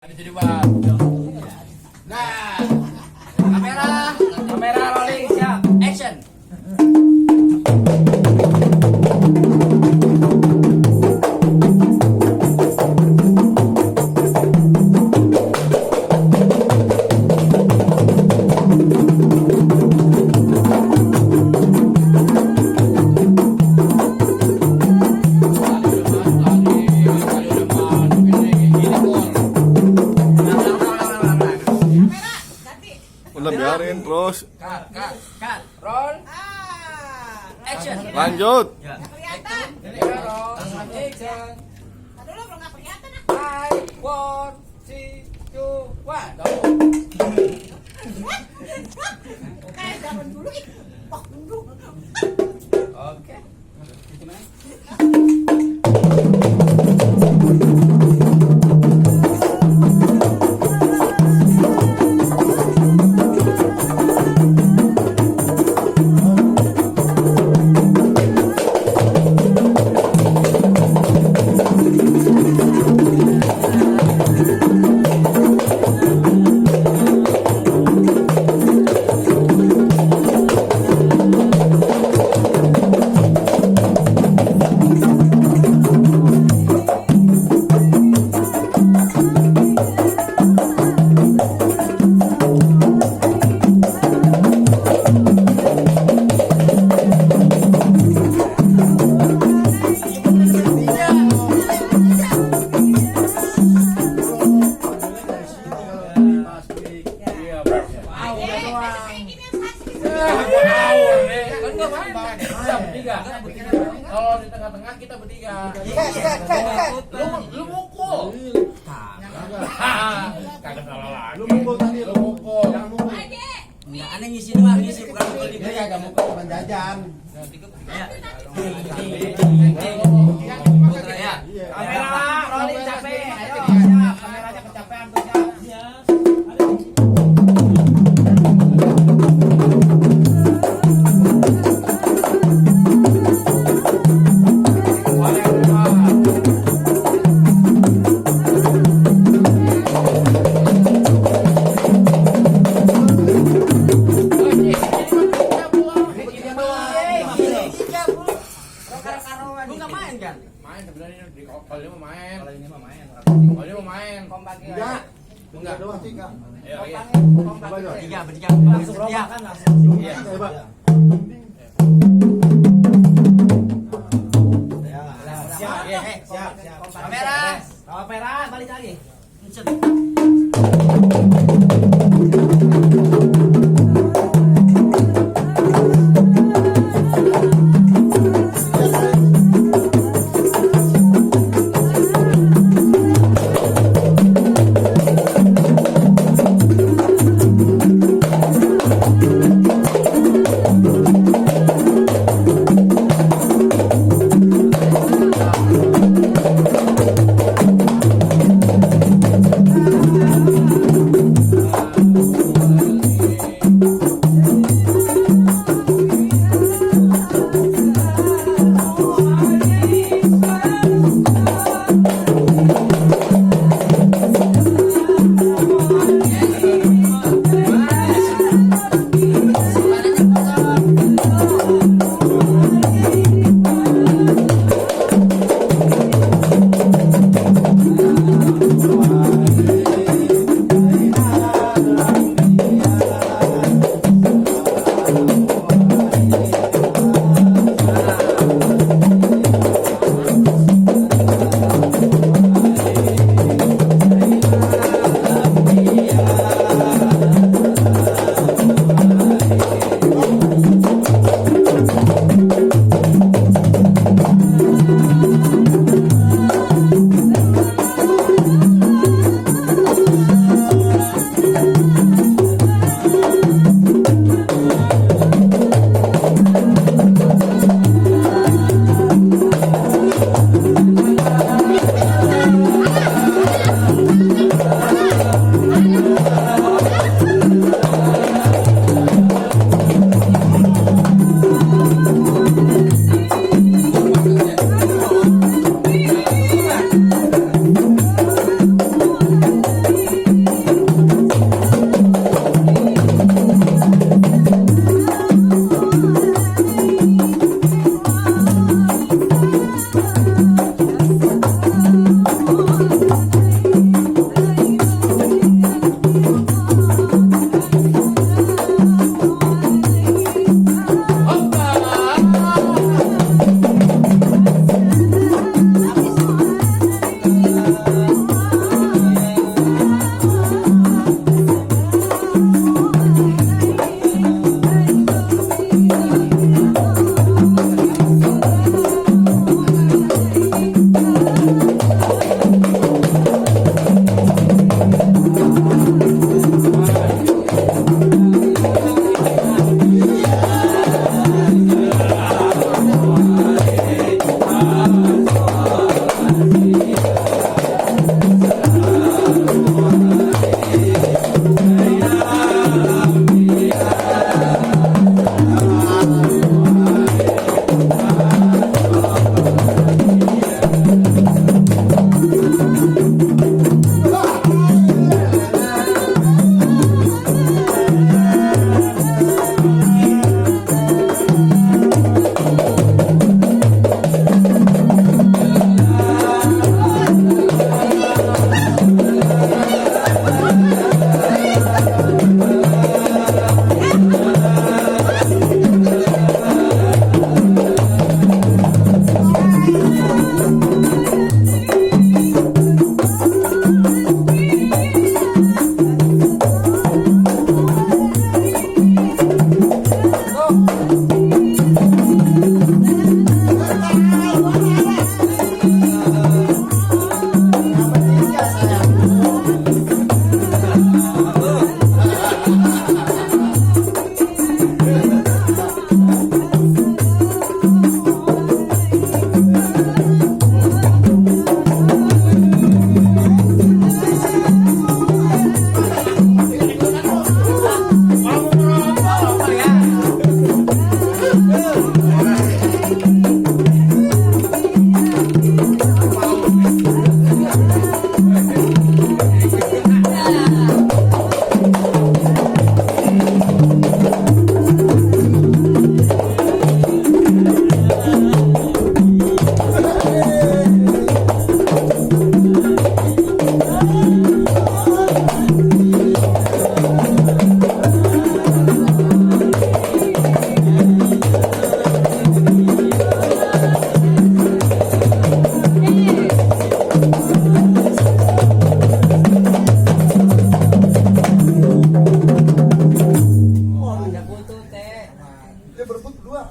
Jadi Bang. Nah, kamera rolling siap, action. Udah biarin terus. Cut, roll, action. Lanjut. Kelihatan. Roll, action. Dulu belum nggak kelihatan ah. 5, 4, 3, 2, 1, go. Kayak zaman dulu ih. Wah, dulu. Oke. Kalau di tengah-tengah kita bertiga. Lu mukul. Kagak salah lagi. Lu mukul tadi, lu mukul. Jangan mukul. Enggak, aneh ngisi doang, ngisi bukan mukul di Dia kagak mukul cuma jajan. ya. Kamera rolling capek. Ayo, siap. Kameranya kecapean tuh siap. Lu enggak main kan? Main sebenarnya di kalau dia mau main. Kalau ini mah main. Kalau dia mau main. Enggak. Enggak doang tiga. Ayo, iya. Bertiga, bertiga. Langsung rombak kan langsung. Iya. Coba. Siap, siap. Kamera. Kamera balik lagi. Dia berebut berdua.